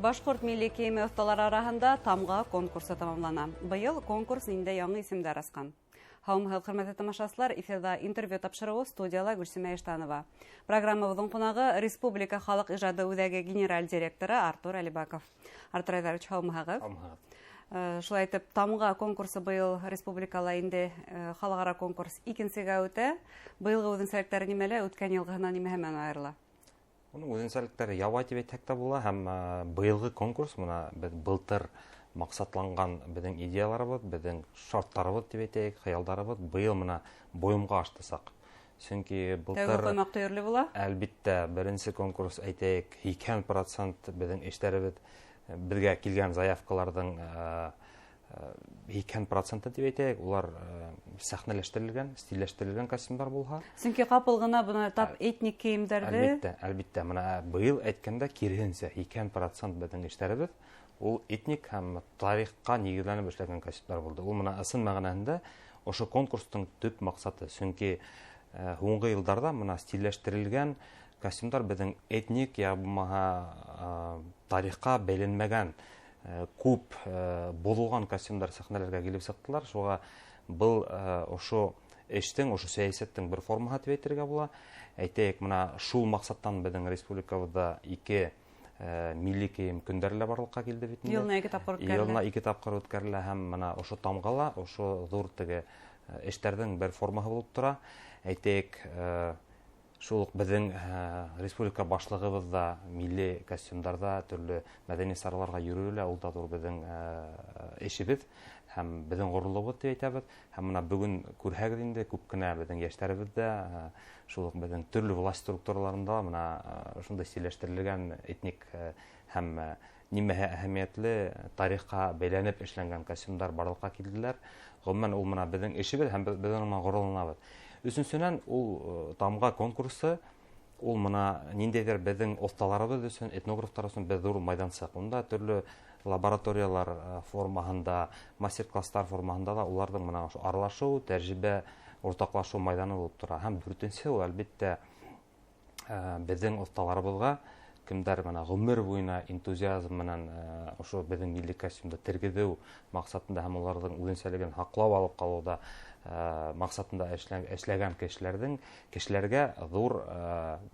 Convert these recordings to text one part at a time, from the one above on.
Башҡорт милли кейеме оҫталары араһында «Тамға» конкурсы тамамлана. Быйыл конкурс ниндәй яңы исемдәр асҡан? Һаумыһығыҙ, хөрмәтле тамашасылар! Эфирҙа «Интервью» тапшырыуы, студияла Гөлсимә Иштанова. Программабыҙҙың ҡунағы — Республика халыҡ ижады үҙәге генераль директоры Артур Әлибаков. Артур Айдарович, һаумыһығыҙ! Һаумыһығыҙ! Шулай итеп, «Тамға» конкурсы быйыл республикала инде халыҡ-ара конкурс икенсегә үтә. Быйылғы үҙенсәлектәре нимәлә, үткән йылғыһынан нимәһе менән айырыла? Уның үҙенсәлектәре ябай тип әйтһәк тә була, һәм быйылғы конкурс мына беҙ былтыр маҡсатланған беҙҙең идеяларыбыҙ, беҙҙең шарттарыбыҙ тип әйтәйек, хыялдарыбыҙ быйыл мына бойомға аштысаҡ. Сөнки былтыр Тәүге ҡоймаҡ төйөрлө була. Әлбиттә, беренсе конкурс, әйтәйек, 80% беҙҙең эштәребеҙ, беҙгә килгән заявкаларҙың 80%-ы тип әйтәйек, улар сәхнәләштерелгән, стилләштерелгән костюмдар булһа. Сөнки ҡапыл ғына бына тап этник кейемдәрҙе Әлбиттә, мына быйыл әйткәндә, киреһенсә, 80% беҙҙең эштәребеҙ ул этник һәм тарихҡа нигеҙләнеп эшләгән костюмдар булды. Ул мына ысын мәғәнәһендә ошо конкурстың төп маҡсаты. Сөнки һуңғы йылдарҙа мына стилләштерелгән костюмдар беҙҙең этник йә булмаһа тарихҡа бәйләнмәгән, күп боҙолған костюмдар сәхнәләргә килеп сыҡтылар. Шуға был ошо эштең, ошо сәйәсәттең бер формаһы тип әйтергә була. Әйтәйек, мына шул маҡсаттан беҙҙең республикабыҙҙа ике милли кейем көндәре лә барлыҡҡа килде бит инде. Йылына ике тапҡыр үткәрелә. Йылына ике тапҡыр үткәрелә, һәм мына ошо тамғала ошо ҙур теге эштәрҙең бер формаһы булып тора. Әйтәйек, шул уҡ беҙҙең республика башлығыбыҙ да милли костюмдарҙа төрлө мәҙәни сараларға йөрөү лә ул да ҙур беҙҙең эшебеҙ һәм беҙҙең ғорурлығыбыҙ тип әйтәбеҙ. Һәм мына бөгөн күрһәгеҙ инде, күп кенә беҙҙең йәштәребеҙ дә, шул уҡ беҙҙең төрлө власть структураларында ла мына ошондай стилләштерелгән этник һәм нимәһе әһәмиәтле тарихҡа бәйләнеп эшләнгән костюмдар барлыҡҡа килделәр. Ғөмүмән, ул мына беҙҙең эшебеҙ һәм беҙ уның менән ғорурланабыҙ. Өсөнсөнән, ул «Тамға» конкурсы, ул мына ниндәйҙер беҙҙең оҫталарыбыҙ өсөн, этнографтар өсөн беҙ ҙур майҙансыҡ. Унда төрлө лабораториялар формаһында, мастер-класстар формаһында ла уларҙың мына ошо аралашыу, тәжрибә уртаҡлашыу майҙаны булып тора. Һәм дүртенсе, ул әлбиттә беҙҙең оҫталарыбыҙға, кемдәр мына ғүмер буйына энтузиазм менән ошо беҙҙең милли костюмды тергеҙеү маҡсатында һәм уларҙың үҙенсәлеген һаҡлап алып ҡалыуҙа маҡсатында эшләгән кешеләргә ҙур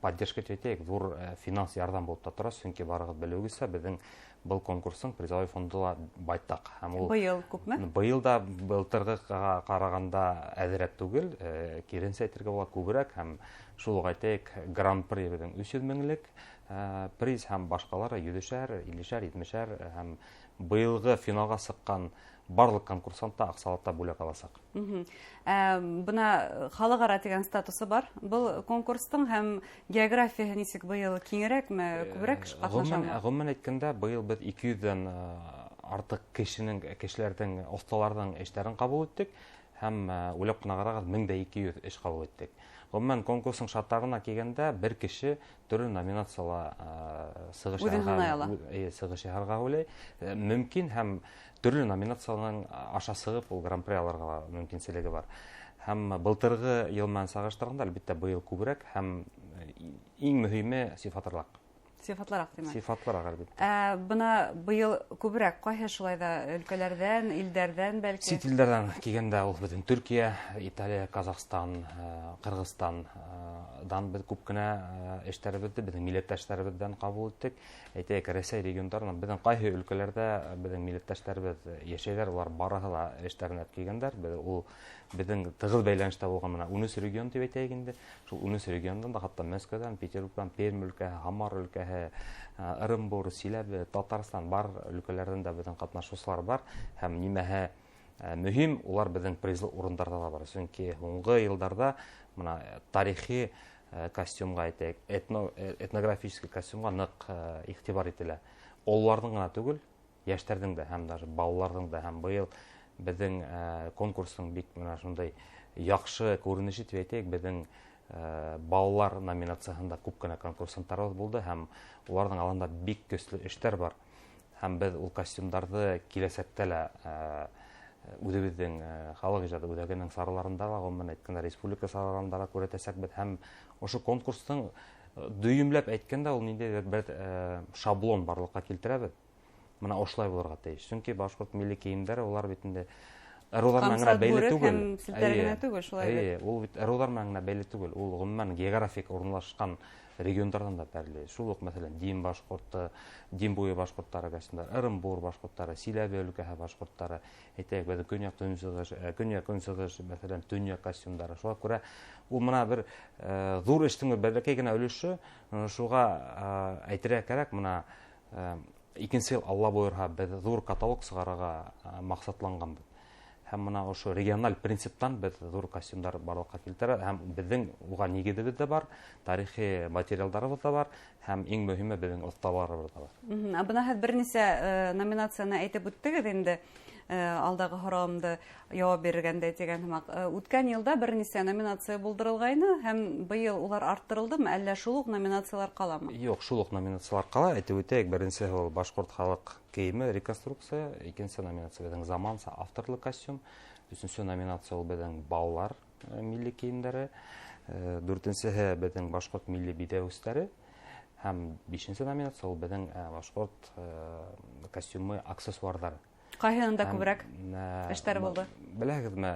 поддержка тип әйтәйек, ҙур финанс ярҙам булып та тора. Сөнки барығыҙ белеүегеҙсә, беҙҙең был конкурстың призовой фонды ла байтаҡ. Һәм ул Быйыл күпме? Быйыл да былтырғыға ҡарағанда әҙерәк түгел, киренсә әйтергә була, күберәк. Һәм шул уҡ, әйтәйек, гран-при беҙҙең 300 меңлек приз һәм башҡалары йөҙөшәр, иллешәр, етмешәр, һәм быйылғы финалға сыҡҡан барлыҡ конкурсант та аҡсалата бүләк аласаҡ. Бына халыҡ-ара тигән статусы бар был конкурстың, һәм географияһы нисек быйыл, киңерәкме, күберәк кеше ҡатнашамы? Ғөмүмән әйткәндә, быйыл беҙ 200-ҙән артыҡ кешеләрҙең, оҫталарҙың эштәрен ҡабул иттек һәм уйлап ҡына ҡарағыҙ, 1200 эш ҡабул иттек. Ғөмүмән, конкурстың шарттарына килгәндә, бер кеше төрлө номинацияла сығыш Үҙен һанай ала. Сығыш яһарға уйлай. Мөмкин, һәм төрлө номинацияларҙың аша сығып, ул гран-при алырға ла мөмкинселеге бар. Һәм былтырғы йыл менән сағыштырғанда, әлбиттә, быйыл күберәк һәм иң мөһиме сифатлыраҡ. Сифатлыраҡ, тимәк. Сифатлыраҡ, әлбиттә. Бына быйыл күберәк ҡайһы шулай ҙа өлкәләрҙән, илдәрҙән бәлки? Сит илдәрҙән килгәндә, ул беҙҙең Төркиә, Италия, Ҡаҙағстан, Ҡырғыҙстан дан беҙ күп кенә эштәребеҙҙе беҙҙең милләттәштәребеҙҙән ҡабул иттек. Әйтәйек, Рәсәй региондарынан беҙҙең ҡайһы өлкәләрҙә беҙҙең милләттәштәребеҙ йәшәйҙәр, улар барыһы ла эштәрен алып килгәндәр. Беҙ ул беҙҙең тығыҙ бәйләнештә булған мына 13 регион тип әйтәйек инде. Шул 13 региондан да хатта Мәскәүҙән, Петербургтан, Пермь өлкәһе, Һамар өлкәһе, Ырымбур, Силәбе, Татарстан, бар өлкәләрҙән дә беҙҙең ҡатнашыусылар бар. Һәм нимәһе мөһим, улар беҙҙең призлы урындарҙа ла бар. Сөнки һуңғы йылдарҙа мына тарихи костюмға, әйтәйек, этнографический костюмға ныҡ иғтибар ителә. Ололарҙың ғына түгел, йәштәрҙең дә һәм даже балаларҙың да. Һәм быйыл беҙҙең конкурстың бик мына шундай яҡшы күренеше тип әйтәйек, беҙҙең балалар номинацияһында күп кенә конкурсанттарыбыҙ булды һәм уларҙың алында бик көслө эштәр бар. Һәм беҙ ул костюмдарҙы киләсәктә лә үҙебеҙҙең халыҡ ижады үҙәгенең сараларында ла, ғөмүмән әйткәндә, республика сараларында ла күрһәтәсәкбеҙ. Һәм ошо конкурстың Дөйөмләп әйткәндә, ул ниндәйҙер бер шаблон барлыҡҡа килтерәбеҙ. Бына ошолай булырға тейеш. Сөнки башҡорт милли кейемдәре улар бит инде ырыуҙар менән генә бәйле түгел. Һәм селтәр генә түгел, шулай бит. Ул бит ырыуҙар менән генә бәйле түгел. Ул ғөмүмән географик урынлашҡан региондарҙан да бәйле. Шул уҡ, мәҫәлән, Дим башҡорто, Дим буйы башҡорттары костюмдар, Ырымбур башҡорттары, Силәбе өлкәһе башҡорттары, әйтәйек, беҙҙең көньяҡ көнсығыш, көньяҡ көнсығыш, мәҫәлән, төньяҡ костюмдары. Шуға күрә ул бына бер ҙур эштең бәләкәй генә өлөшө. Шуға әйтергә кәрәк, бына икенсе йыл, Алла бойорһа, беҙ ҙур каталог сығарырға маҡсатланғанбыҙ. Һәм бына ошо региональ принциптан беҙ ҙур костюмдар барлыҡҡа килтерә, һәм беҙҙең уға нигеҙебеҙ ҙә бар, тарихи материалдарыбыҙ ҙа бар, һәм иң мөһиме беҙҙең оҫталарыбыҙ ҙа бар. Ә бына һеҙ бер нисә номинацияны әйтеп үттегеҙ инде, алдағы һорауымды яуап биргәндәй тигән һымаҡ. Үткән йылда бер нисә номинация булдырылғайны, һәм быйыл улар арттырылдымы, әллә шул уҡ номинациялар ҡаламы? Юҡ, шул уҡ номинациялар ҡала. Әйтеп үтәйек, беренсеһе ул башҡорт халыҡ кейеме реконструкция, икенсе номинация беҙҙең заманса авторлы костюм, өсөнсө номинация ул беҙҙең балалар милли кейемдәре, дүртенсеһе беҙҙең башҡорт милли биҙәүестәре, һәм бишенсе номинация ул беҙҙең башҡорт костюмы аксессуарҙары. Ҡайһыһында күберәк эштәр булды? Беләһегеҙме,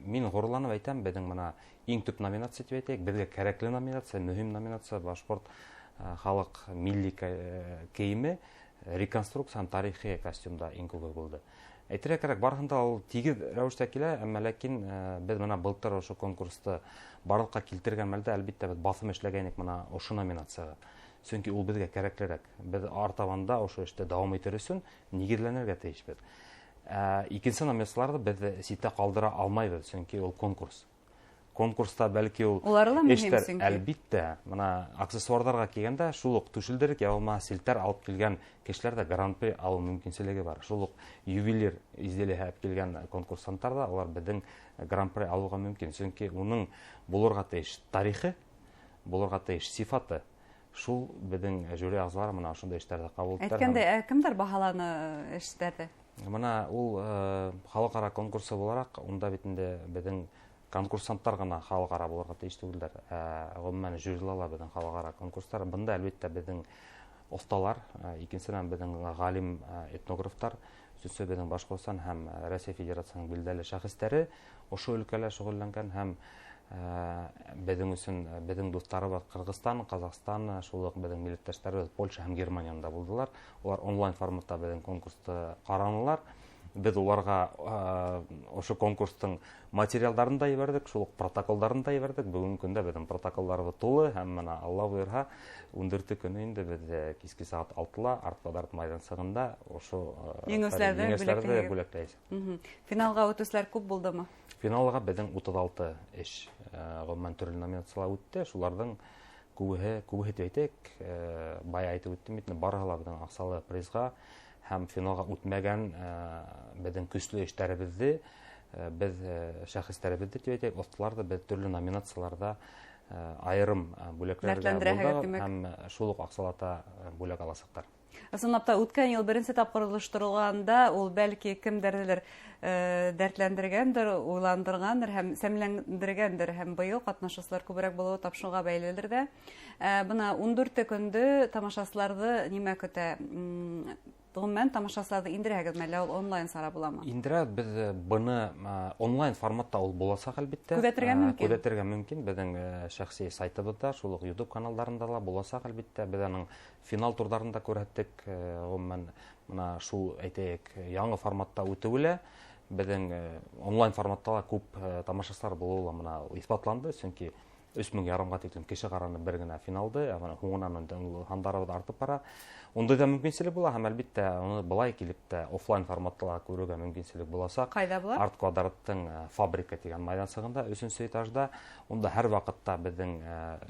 мин ғорурланып әйтәм, беҙҙең бына иң төп номинация тип әйтәйек, беҙгә кәрәкле номинация, мөһим номинация башҡорт халыҡ милли кейеме, реконструкция һәм тарихи костюмда иң күбе булды. Әйтергә кәрәк, барыһында ул тигеҙ рәүештә килә, әммә ләкин беҙ бына былтыр ошо конкурсты барлыҡҡа килтергән мәлдә, әлбиттә, беҙ баҫым эшләгәйнек бына ошо номинацияға. Сөнки ул беҙгә кәрәклерәк. Беҙ артабанда ошо эште дауам итер өсөн нигеҙләнергә тейешбеҙ. Икенсе номинацияларҙы беҙ ситтә ҡалдыра алмайбыҙ, сөнки ул конкурс. Конкурста бәлки ул Улары ла мөһим, эштәр, сөнки. Әлбиттә, бына аксессуарҙарға килгәндә шул уҡ түшелдерек, я булмаһа селтәр алып килгән кешеләр ҙә гран-при алыу мөмкинселеге бар. Шул уҡ ювелир изделиеһе алып килгән конкурсанттар ҙа улар беҙҙең гран-при алыуға мөмкин. Сөнки уның булырға тейеш тарихы, булырға тейеш сифаты. Шул беҙҙең жюри ағзалары бына ошондай эштәрҙе ҡабул иттеләр. Әйткәндәй, кемдәр баһаланы эштәрҙе? Бына ул халыҡ-ара конкурсы булараҡ, унда бит инде беҙҙең конкурсанттар ғына халыҡ-ара булырға тейеш түгелдәр. Ғөмүмән, жюрила ла беҙҙең халыҡ-ара конкурстар. Бында, әлбиттә, беҙҙең оҫталар, икенсенән беҙҙең ғалим, этнографтар, өсөнсө беҙҙең Башҡортостан һәм Рәсәй Федерацияһының билдәле шәхестәре ошо өлкәлә шөғөлләнгән һәм беҙҙең өсөн, беҙҙең дуҫтарыбыҙ Ҡырғыҙстан, Ҡаҙағстан, шул уҡ беҙҙең милләттәштәребеҙ Польша һәм Германияда булдылар. Улар онлайн форматта беҙҙең конкурсты ҡаранылар. Беҙ уларға ошо конкурстың материалдарын да ебәрҙек, шул уҡ протоколдарын да ебәрҙек. Бөгөнгө көндә беҙҙең протоколдарыбыҙ тулы һәм бына Алла бойорһа, ун дүрте көнө инде беҙ киске сәғәт алтыла Арт Квадрат майҙансығында ошо Еңеүселәрҙе еңеүселәрҙе бүләкләйһегеҙ. бүләкләйбеҙ. Финалға үтеүселәр күп булдымы? Финалға беҙҙең утыҙ алты эш, ғөмүмән төрлө номинациялар үтте. Шуларҙың күбеһе тип әйтәйек, бая әйтеп үттем бит, барыһы ла беҙҙең аҡсалы призға һәм финалға үтмәгән, беҙҙең көслө эштәребеҙҙе, беҙ, шәхестәребеҙҙе тип әйтәйек, оҫталарҙы беҙ төрлө номинацияларҙа, айырым, бүләкләргә Дәртләндерәһегеҙ, булдыҡ тимәк. һәм шул уҡ аҡсалата, бүләк аласаҡтар. Ысынлап та, үткән йыл беренсе тапҡыр ойошторолғанда ул бәлки кемдәрҙелер, дәртләндергәндер, уйландырғандыр һәм сәмләндергәндер, һәм быйыл ҡатнашыусылар күберәк булыуы тап шуға бәйлелер ҙә. Бына ун дүрте көндө тамашасыларҙы нимә көтә? Ғөмүмән, тамашасыларҙы индерәһегеҙме, әллә ул онлайн сара буламы? Индерә, беҙ быны, онлайн форматта ул буласаҡ, әлбиттә. Күҙәтергә мөмкин. Күҙәтергә мөмкин. Беҙҙең, шәхси сайтыбыҙҙа, шул уҡ YouTube каналдарында ла буласаҡ, әлбиттә. Беҙ аның финал турҙарын да күрһәттек. Ғөмүмән, бына шул, әйтәйек, яңы форматта үтеүе лә, беҙҙең, онлайн форматта ла күп, тамашасылар булыуы ла бына иҫбатланды, сөнки өс мең ярымға тиклем кеше ҡараны бер генә финалды, ә бына һуңынан инде ул һандарыбыҙ артып бара. Ундай ҙа мөмкинселек була һәм әлбиттә уны былай килеп тә офлайн форматта ла күрергә мөмкинселек буласаҡ. Ҡайҙа була? Арт Квадраттың, фабрика тигән майҙансығында, өсөнсө этажда. Унда һәр ваҡытта беҙҙең,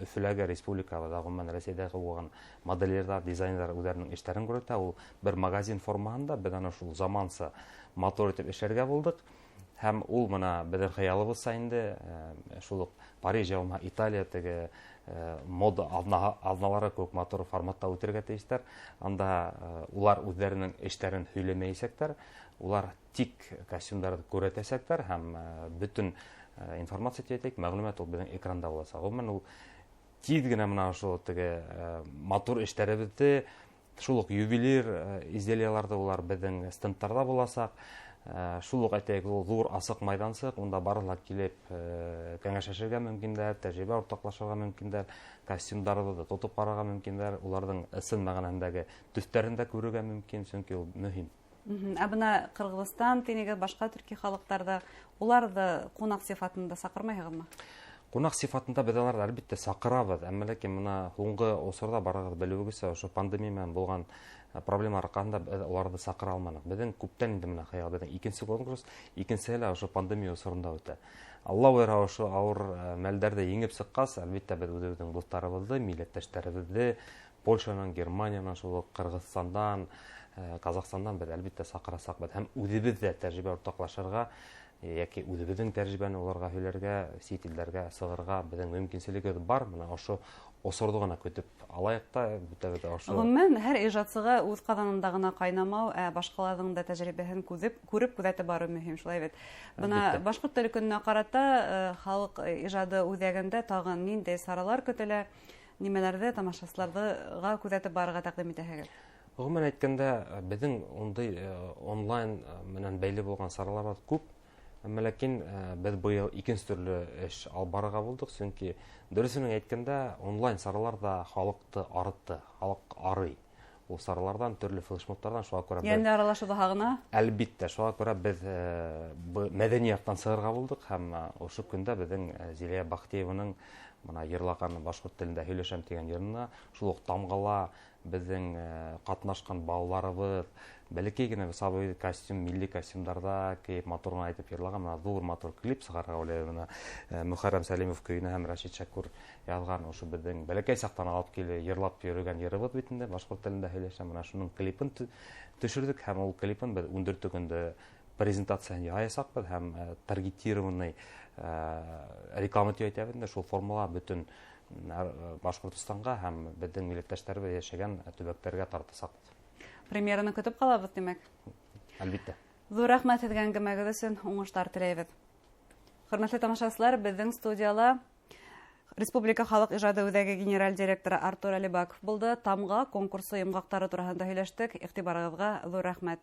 Өфөләге, республикабыҙ, ғөмүмән Рәсәйҙәге булған модельерҙар, дизайнерҙар үҙҙәренең эштәрен күрһәтә. Ул бер магазин формаһында беҙ ана шул заманса матур итеп эшләргә булдыҡ. Һәм ул бына беҙҙең хыялыбыҙса инде, шул уҡ Париж, я булмаһа Италия теге, мода аҙналары кеүек матур форматта үтергә тейештәр. Анда, улар үҙҙәренең эштәрен һөйләмәйәсәктәр, улар тик костюмдарҙы күрһәтәсәктәр һәм, бөтөн, информация тип әйтәйек, мәғлүмәт ул беҙҙең экранда буласаҡ. Ғөмүмән, ул Тиҙ генә мына ошо теге матур эштәребеҙҙе, шул уҡ ювелир изделияларҙы улар беҙҙең стендтарҙа буласаҡ. Шул уҡ әйтәйек, ул ҙур асыҡ майҙансыҡ, унда барыһы ла килеп кәңәшләшергә мөмкиндәр, тәжрибә уртаҡлашырға мөмкиндәр, костюмдарҙы да тотоп ҡарарға мөмкиндәр, уларҙың ысын мәғәнәһендәге төҫтәрен дә күрергә мөмкин, сөнки ул мөһим. Ә бына Ҡырғыҙстан тинегеҙ, башҡа төрки халыҡтарҙы, уларҙы ҡунаҡ сифатында саҡырмайһығыҙмы? Ҡунаҡ сифатында беҙ уларҙы әлбиттә саҡырабыҙ, әммә ләкин бына һуңғы осорҙа барығыҙ белеүегеҙсә, ошо пандемия менән булған проблема арҡаһында беҙ уларҙы саҡыра алманыҡ. Беҙҙең күптән инде бына хыял, беҙҙең икенсе конкурс, икенсеһе лә ошо пандемия осоронда үтә. Алла бойорһа, ошо ауыр мәлдәрҙе еңеп сыҡҡас, әлбиттә беҙ үҙебеҙҙең дуҫтарыбыҙҙы, милләттәштәребеҙҙе Польшанан, Германиянан, шул уҡ Ҡырғыҙстандан, Ҡаҙағстандан беҙ әлбиттә саҡырасаҡбыҙ һәм үҙебеҙ ҙә тәжрибә уртаҡлашырға йәки үҙебеҙҙең тәжрибәне уларға һөйләргә, сит илдәргә сығырға беҙҙең мөмкинселегебеҙ бар. Бына ошо осорҙо ғына көтөп алайыҡ та, бөтәбеҙ ҙә ошо. Ғөмүмән, һәр ижадсыға үҙ ҡаҙанында ғына ҡайнамау, ә башҡаларҙың да тәжрибәһен күреп, күҙәтеп барыу мөһим, шулай бит. Бына Башҡорт теле көнөнә ҡарата халыҡ ижады үҙәгендә тағын ниндәй саралар көтөлә, нимәләрҙе тамашасыларҙыға күҙәтеп барырға тәҡдим итәһегеҙ? Ғөмүмән әйткәндә, беҙҙең ундай онлайн менән бәйле булған саралар күп. Әммә ләкин беҙ быйыл икенсе төрлө эш алып барырға булдыҡ, сөнки дөрөҫөн әйткәндә, онлайн саралар да халыҡты арытты, халыҡ арый. Ул сараларҙан, төрлө флешмобтарҙан, шуға күрә беҙ Йәнле аралашыуҙы һағына? Әлбиттә, шуға күрә беҙ мәҙәни яҡтан сығырға булдыҡ һәм ошо көндә беҙҙең Зилә Бахтиеваның бына йырлаған башҡорт телендә һөйләшәм тигән йырына шул уҡ тамғала беҙҙең ҡатнашҡан балаларыбыҙ бәләкәй генә сабый костюм, милли костюмдарҙа кейеп матур ғына итеп йырлаған бына ҙур матур клип сығарырға уйлайбыҙ. Бына Мөхәррәм Сәлимов көйөнә һәм Рәшит Шәкүр яҙған ошо беҙҙең бәләкәй саҡтан алып килеп йырлап йөрөгән йырыбыҙ бит инде, башҡорт телендә һөйләшәм. Бына шуның клипын төшөрҙөк һәм ул клипын беҙ ун дүрте көндө презентацияһын яһаясаҡбыҙ һәм таргетированный реклама тип әйтәбеҙ инде, шул формала бөтөн Башҡортостанға һәм беҙҙең милләттәштәребеҙ йәшәгән төбәктәргә тартасаҡбыҙ. Премьераны көтөп ҡалабыҙ, тимәк. Әлбиттә. Ҙур рәхмәт һеҙгә әңгәмәгеҙ өсөн, уңыштар теләйбеҙ. Хөрмәтле тамашасылар, беҙҙең студияла Республика халыҡ ижады үҙәге генераль директоры Артур Әлибаков булды. Тамға конкурсы йомғаҡтары тураһында һөйләштек. Иғтибарығыҙға ҙур рәхмәт.